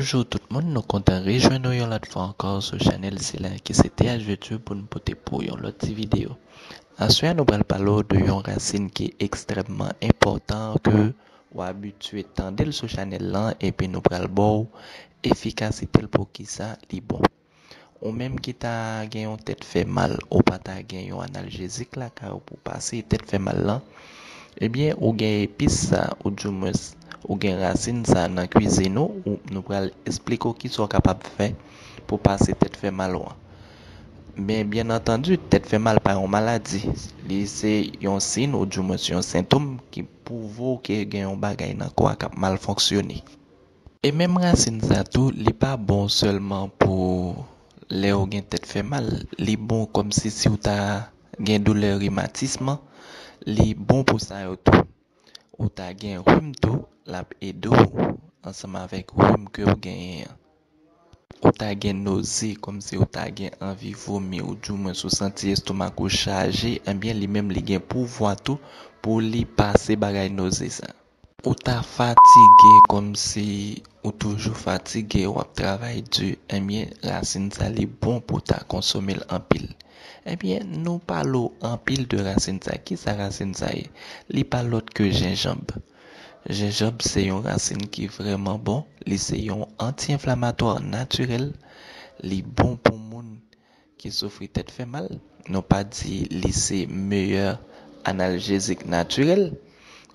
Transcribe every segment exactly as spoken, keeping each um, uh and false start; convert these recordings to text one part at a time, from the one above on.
Bonjou tout moun, nou kontan rejwenn nou yon lòt fwa ankò sou chanèl sila ki se T H V Tube pou n pote pou yon lòt ti videyo. Aswè a nou pral pale w de yon rasin ki ekstrèmman enpòtan ke w abitye tande l sou chanèl lan epi nou pral ba w efikasite l poukisa li bon. Ou menm ki ta gen yon tèt fè mal, ou pa ta gen yon analjezik lakay ou pou pase tèt fè mal lan, ebyen ou gen epis sa, oudimwens ou gen rasin sa nan kwizin ou, ou nou pral esplike w kisa w kapab fè pou pase tèt fè mal ou an. Men byen antandi, tèt fè mal pa yon maladi. Li se yon siy, oudimwens yon sentòm ki pwouve w ke gen yon bagay nan kò a k ap mal fonksyone. E menm rasin sa tou, li pa bon sèlman pou lè ou gen tèt fè mal. Li bon kòmsi si w ta gen doulè rimatism, li bon pou sa yo tou. Ou ta gen rim tou, l ap ede w ansanm avèk rim ke w genyen an. Ou ta gen noze, kòmsi ou ta gen anvi vomi, oudimwens ou santi estomak ou chaje, ebyen li menm li gen pouvwa tou pou li pase bagay noze sa. Ou ta fatige, kòmsi ou toujou fatige, w ap travay di, ebyen rasin sa li bon pou w ta konsome l anpil. Ebyen nou pale w anpil de rasin sa. Kisa rasin sa ye? Li pa lòt ke jenjanm. Jenjanm se yon rasin ki vrèman bon, li se yon anti-enflamatwa natirèl, li bon pou moun ki soufri tèt fè mal. Nou pa di li se meyè analjezik natirèl,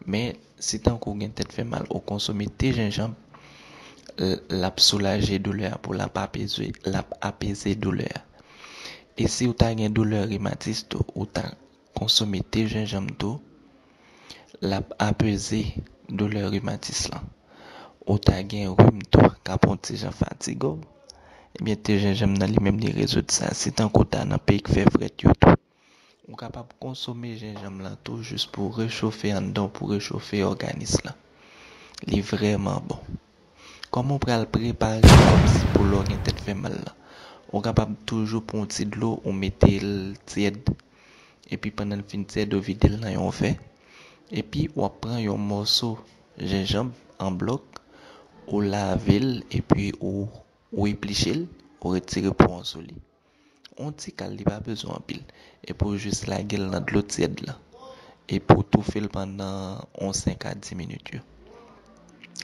men si tankou w gen tèt fè mal, ou konsome te jenjanm, l ap soulaje doulè a pou l ap apeze, l ap apeze doulè a. E si w ta gen doulè rimatis tou, ou ta konsome te jenjanm tou, l ap apeze doulè rimatis lan. Ou ta gen rim tou, k ap yon ti jan fatige w, ebyen te jenjanm nan li menm li rezoud sa. Si tankou w ta nan peyi k fè frèt yo tou, ou kapab konsome jenjanm lan tou jis pou rechofe anndan w, pou rechofe òganis lan. Li vrèman bon. Kòman w pral prepare kòmsi pou lè w gen tèt fè mal lan? Ou kapab toujou pran yon ti dlo, ou mete l tyèd, epi pandan l fin tyèd, ou vide l nan yon vè. Epi w ap pran yon mòso jenjanm an blòk, ou lave l, epi ou, ou epliche l, ou retire po an sou li. Yon ti kal, li pa bezwen anpil. Epi w jis lage l nan dlo tyèd lan. Epi w toufe l pandan yon senk a dis minit yo.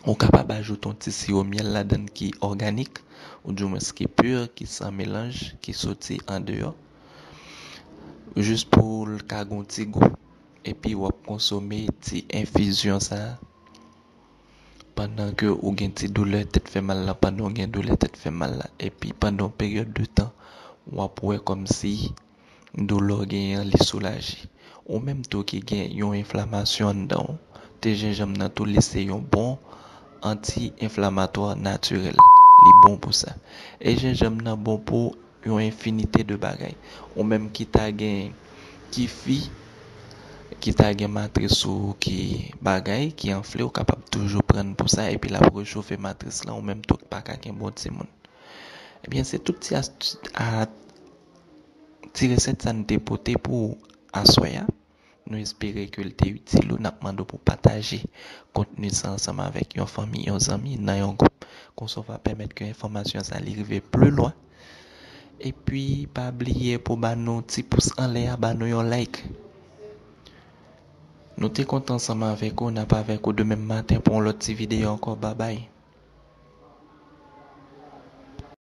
Ou kapab ajoute yon ti siwo myèl ladann ki òganik, oudimwens ki pi, ki san melanj, ki soti andeyò. Jis pou l ka gen yon ti gou. Epi w ap konsome ti enfizyon sa a pandan ke ou gen ti doulè tèt fè mal la, pandan w gen doulè tèt fè mal la. Epi pandan yon peryòd de tan, w ap wè kòmsi doulè w genyen an, li soulaje. Ou menm tou ki gen yon enflamasyon anndan w, te jenjanm nan tou, li se yon bon anti-enflamatwa natirèl. Li bon pou sa. E jenjanm nan bon pou yon enfinite de bagay. Ou menm ki ta gen, ki fi, ki ta gen matris ou ki bagay, ki anfle, ou kapab toujou pran l pou sa, epi l ap rechofe matris lan, ou menm tou k pa ka gen bon timoun. Ebyen, se tout ti astu-, a, ti resèt sa n te pote pou ou aswè a. Nou espere ke l te itil ou. N ap mande w pou pataje kontni sa ansanm avèk yon fanmi, yon zanmi, nan yon gwoup. Konsa w va pèmèt ke enfòmasyon sa li rive pli lwen. Epi, pa bliye pou ba nou ti pous anlè a, ba nou yon like. Nou te kontan ansanm avèk ou, n ap avèk ou demen maten pou yon lòt ti videyo ankò. Babay.